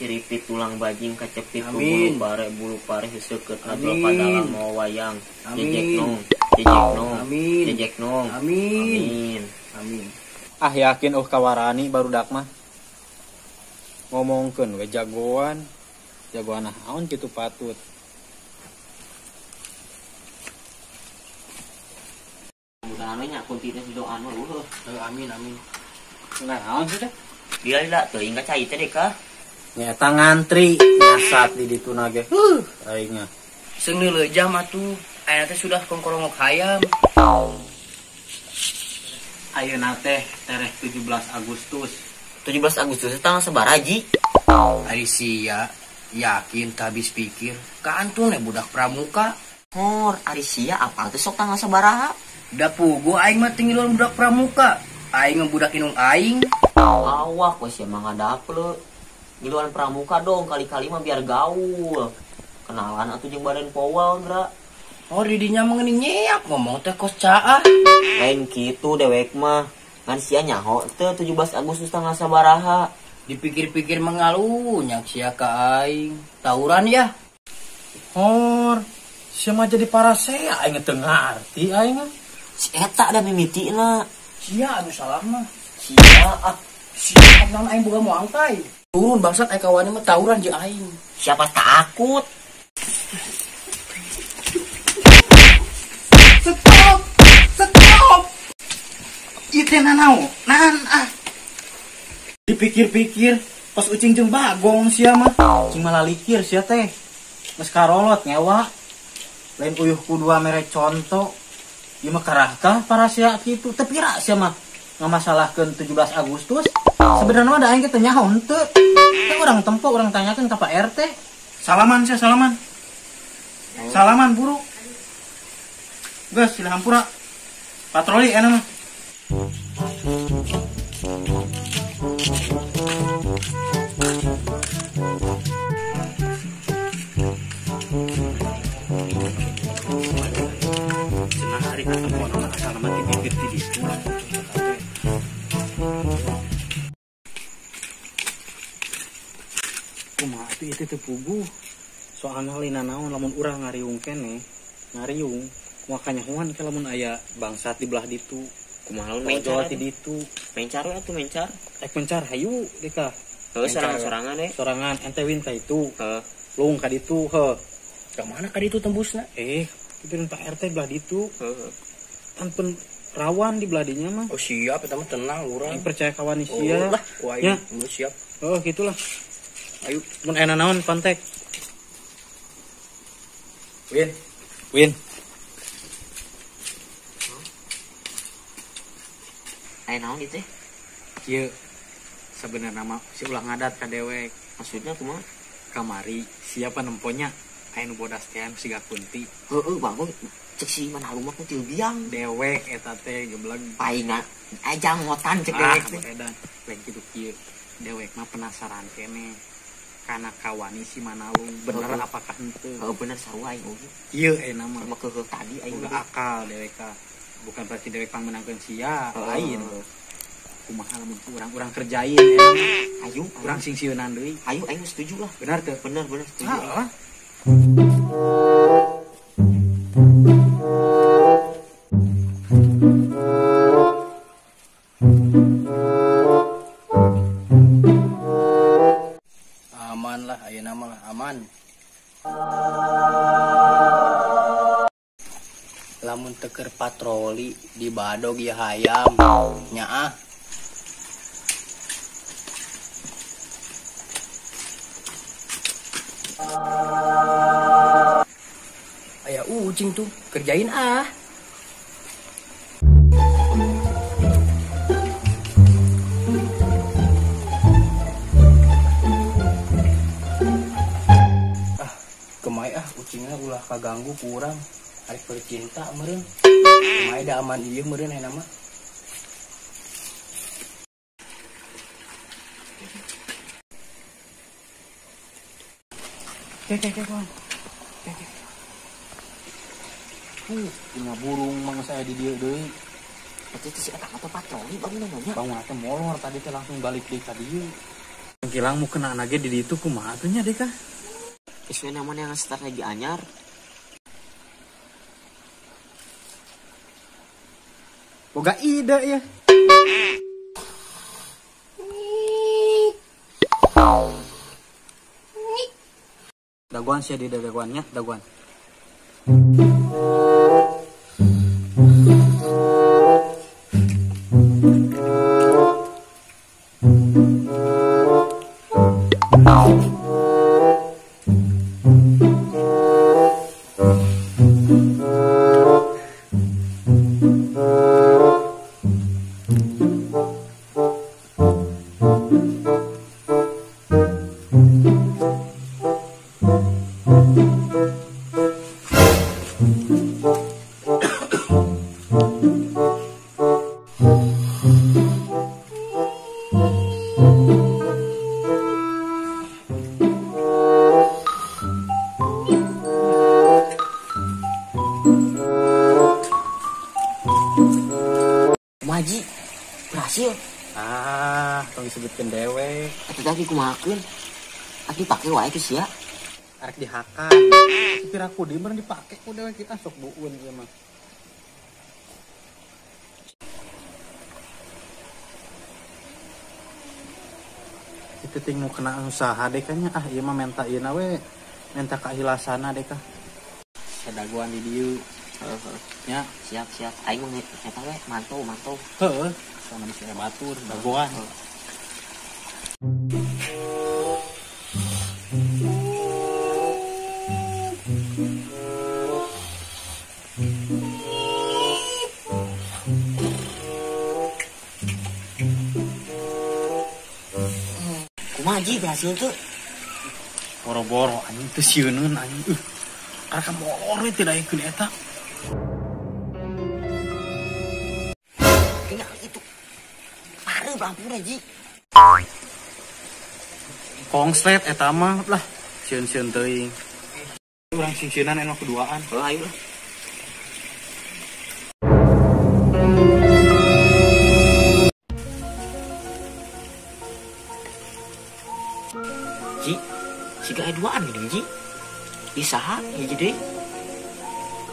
Kaciripit tulang bajing kacepit ku bulu pare heuseukeup najwa padalang mawa wayang. Jejek nong, jejek nong. Amin. Jejek nong. Amin. Amin. Amin. Ah yakin oh kawarani barudak mah. Ngomongkeun we jagoan. Jagoan naon kitu patut. Mudahan we nya kunti teh doan mah eueuh. Amin amin. Naon sih teh? Lila-lila teuing ka cai teh deh kah? Nyata ngantri nyasat di ditu nage. Aing mah. Seung leujah mah tuh. Aya teh sudah kongkorongok hayam. Ayeuna teh tereh 17 Agustus. 17 Agustus tanggal sabaraha ji? Ari sia yakin tak habis pikir. Kaantun budak pramuka. Hor, ari sia apal teh sok tanggal sabaraha? Da puguh aing mah tinggiluan budak pramuka. Aing budak indung aing. Awak we sia mah ngadaple. Ngiluan pramuka dong kali-kali mah biar gaul. Kenalan atuh jeung Baden Powell geura. Oh didinya mah geuning nyeap ngomong teh kos caah. Lain kitu dewek mah. Ngan sia nyaho teu 17 Agustus tanggal sabaraha. Dipikir-pikir mengalunyak sia ka aing. Tawuran ya. Hor, sia mah jadi parasea aing teu ngarti aing mah. Si eta da mimitina. Sia anu salah mah. Sia ah. Sia naon aing boga moangkai. Turun bangsat aing kawani mah tawuran jeung aing. Siapa takut? Stop! Stop! Ieu teh nanaon? Naon ah. Dipikir-pikir pas ucing jeung bagong sia mah. Cing malah likir sia teh. Geus karolot ngewa. Lain uyuh ku dua mere conto. Ieu mah karahkah para sia kitu? Teu pira sia mah ngamasalahkeun 17 Agustus. Sebenarnya mah da aing ge teu nyaho henteu. Teh urang tempo urang tanyakeun ka Pak RT. Salaman sia salaman. Salaman buru. Geus silih hampura. Patroli enak mah. Cenah ari ketemu orang asal nama ti bibir ti ditu. Kumaha atuh ieu teh teu puguh. Soalna lina naon lamun urang ngariung keneh, ngariung kumaha kanyahoan ke lamun aya bangsat di belah ditu. Kumaha lamun mencar ti ditu. Mencar we atuh mencar. Ek mencar hayu deka. Heuh sorangan-sorangan we. Sorangan ente win ka itu. Heuh. Lung ka ditu heuh. Ka mana ka ditu tembusna? Kitu Pak RT belah ditu. Heuh. Tanpen rawan di belah dinya mah. Oh siap eta mah tenang urang. Aing percaya kawan sia. Oh, lah, ku aing geus siap. Oh gitulah. Ayo mun aya naon kontak. Win. Win. Aya naon ieu teh? Kieu sebenarnya mah si ulah ngadat ka dewek. Maksudnya kumaha? Kamari siapa nemponya aya nu bodas teh siga kunti. Heueuh bangun cek si Manalu mah ku biang. Dewek eta teh gebleng. Paingan ajang ngotan cek dewek teh. Edan lain kitu kieu. Dewek mah penasaran keneh. Kana kawani si Manalung bener apakah henteu? Heuh bener sarua aing oge. Ieu ayeuna mah sama keuheuh tadi aing ulah akal dewek ka. Bukan berarti dewek pangmenangkeun sia, lain. Kumaha lamun urang-urang kerjain ya. Ayo urang sing sieunan deui. Ayo aing setuju lah. Bener teu? Bener bener setuju. Heeh. Aman lah ayeuna mah lah aman. Lamun teker patroli di badog ya hayam nyaah. Aya ucing tuh kerjain ah. Ah, kemai ah ucingnya ulah kaganggu kurang. Arek bercinta meureun. Kemai da aman ieu meureun ayeuna mah. Kek kawan. Kek. Punya burung mang saya di dieu deui. Eta teh si eta atau patroli bangunan nya. Bangunan teh molor tadi teh langsung balik deui ka dieu. Tangkilang mu kena nage di ditu kumaha atuh nya deka. Geus we namanya strategi anyar. Boga ide ya. Daguan sih di daguannya, daguan. Maji berhasil. Ah, tong disebutkeun dewek. Atuh tadi kumahakeun? Atuh dipake wae geus sia. Arek dihakan. Supir aku di meureun dipake ku dewek kita sok bueun ieu mah. Itu ting nu kena usaha dekanya ah ieu mah menta ieu na we. Menta kahilasana deka. Sadaguan di dieu. Heeh. Ya, siap-siap. Aing mah eta we mantau. Heeh, sama di sini batur dagoan. Kumaha ji berhasil tuh? Boro-boro anjing teu sieuneun anjing. Karena molor we teu daekeun eta. Tinggal itu. Pareuh lampuna ji. Kongslet eta mah lah, sieun-sieun teuing. Urang singsieunan anu keduaan. Heuh ayo lah. Ji, siga aya duaan geuning ji. Isaha hiji deui?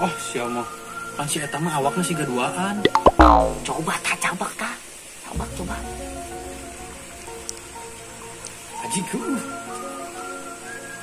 Oh, sia mah. Pan si eta mah awakna siga duaan. Coba ta cabak ta. Cabak coba. Aji geuh.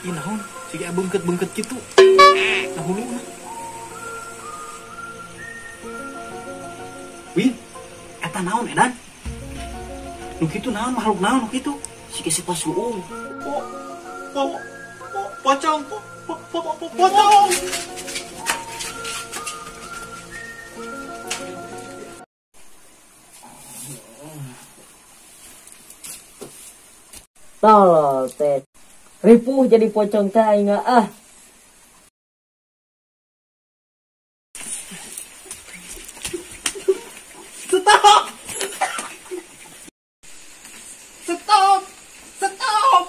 Ih naon? Siga beungkeut-beungkeut kitu. Nah huluna. Wih, eta naon edan? Nu kitu naon makhluk naon nu kitu? Siga si pasuung. Pocong, pocong. Tolol teh. Ripuh jadi pocong teh aing ah. Stop. Stop. Stop.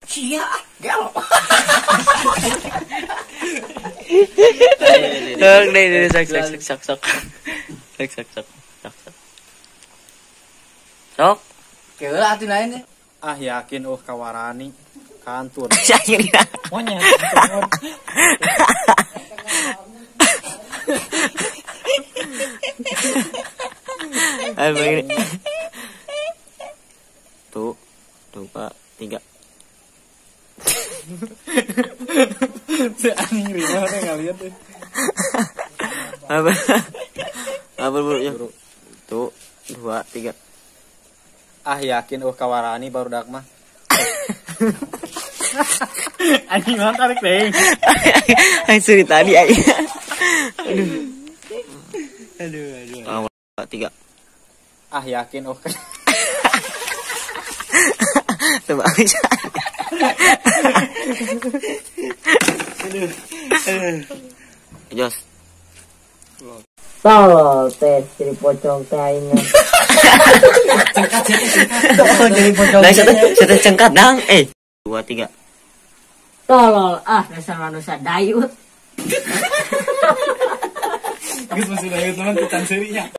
Sia, gelo. Sok sok. Sok sok sok. Sok sok. Sok. Keula atuh lain deh. Ah yakin oh kawarani kantur. Monyet. Ayo begini. 1, 2, 3. Si anjing ribet teh ngaliat teh. Apa? Apa buru ya? 1, 2, 3. Ah yakin oh kawarani barudak mah. Anjing mah tarik teh. Aing suri tadi aing. Aduh. Aduh aduh. 2, 3. Ah yakin oh. Coba aja. Aduh. Aduh. Jos. Tolol teh jadi pocong teh aing. Cengkat cengkat. Jadi pocong. Nah, satu cengkat dang. 2, 3. Tolol ah dasar manusia dayut. Geus masih dayut naon teh can seurinya.